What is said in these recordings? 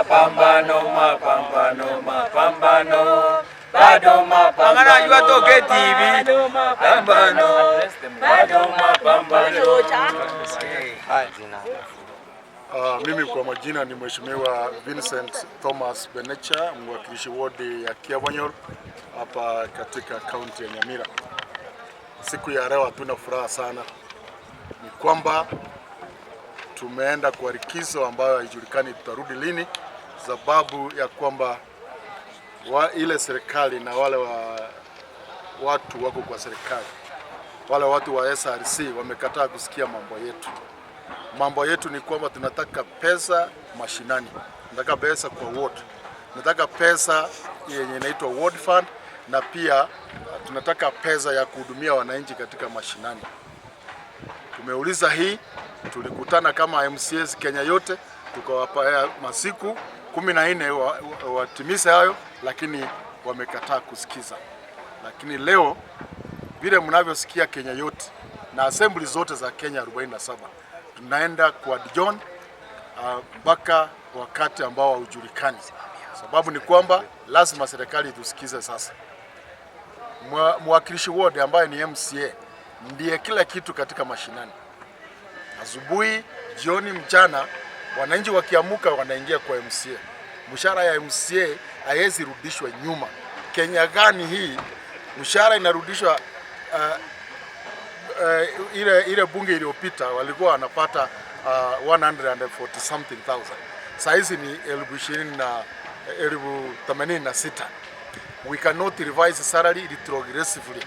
Mapambano, mapambano, mapambano, bado mapambano, mapambano, bado mapambano. Mimi kwa majina ni Mheshimiwa Vincent Thomas Benecha, mwakilishi wodi ya Kiabonyoru hapa katika kaunti ya Nyamira. Siku ya leo hatuna furaha sana, ni kwamba tumeenda kwa likizo ambayo haijulikani tutarudi lini, sababu ya kwamba ile serikali na wale watu wako kwa serikali, wale watu wa SRC wamekataa kusikia mambo yetu. Mambo yetu ni kwamba tunataka pesa mashinani, tunataka pesa kwa ward, tunataka pesa yenye inaitwa ward fund, na pia tunataka pesa ya kuhudumia wananchi katika mashinani. Tumeuliza hii, tulikutana kama MCAs Kenya yote, tukawapa masiku 14 watimize hayo, lakini wamekataa kusikiza. Lakini leo vile mnavyosikia Kenya yote na assembly zote za Kenya 47 tunaenda kwa adjourn mpaka wakati ambao haujulikani. Sababu ni kwamba lazima serikali itusikize sasa. Mwakilishi ward ambaye ni MCA ndiye kila kitu katika mashinani. Asubuhi, jioni, mchana, wananchi wakiamuka wanaingia kwa MCA. Mshahara ya MCA haiwezi rudishwa nyuma. Kenya gani hii? Mshahara inarudishwa ile bunge iliyopita walikuwa wanapata 140 something thousand. Saa hizi ni 20,000 na 86,000. We cannot revise salary retrogressively.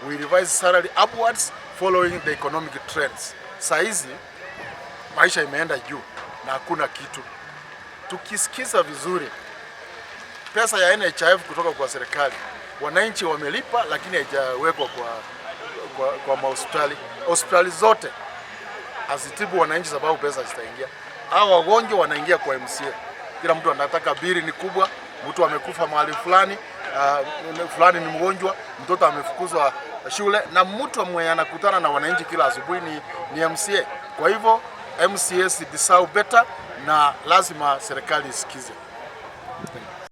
We revise salary upwards following the economic trends. Saa hizi maisha imeenda juu na hakuna kitu. Tukisikiza vizuri, pesa ya NHIF kutoka kwa serikali wananchi wamelipa, lakini haijawekwa kwa mahospitali. Hospitali zote hazitibu wananchi sababu pesa zitaingia. Hao wagonjwa wanaingia kwa MCA. Kila mtu anataka, bili ni kubwa, mtu amekufa mahali fulani, fulani ni mgonjwa, mtoto amefukuzwa shule, na mtu mwenye anakutana na wananchi kila asubuhi ni MCA. Kwa hivyo MCAs deserve better na lazima serikali isikize.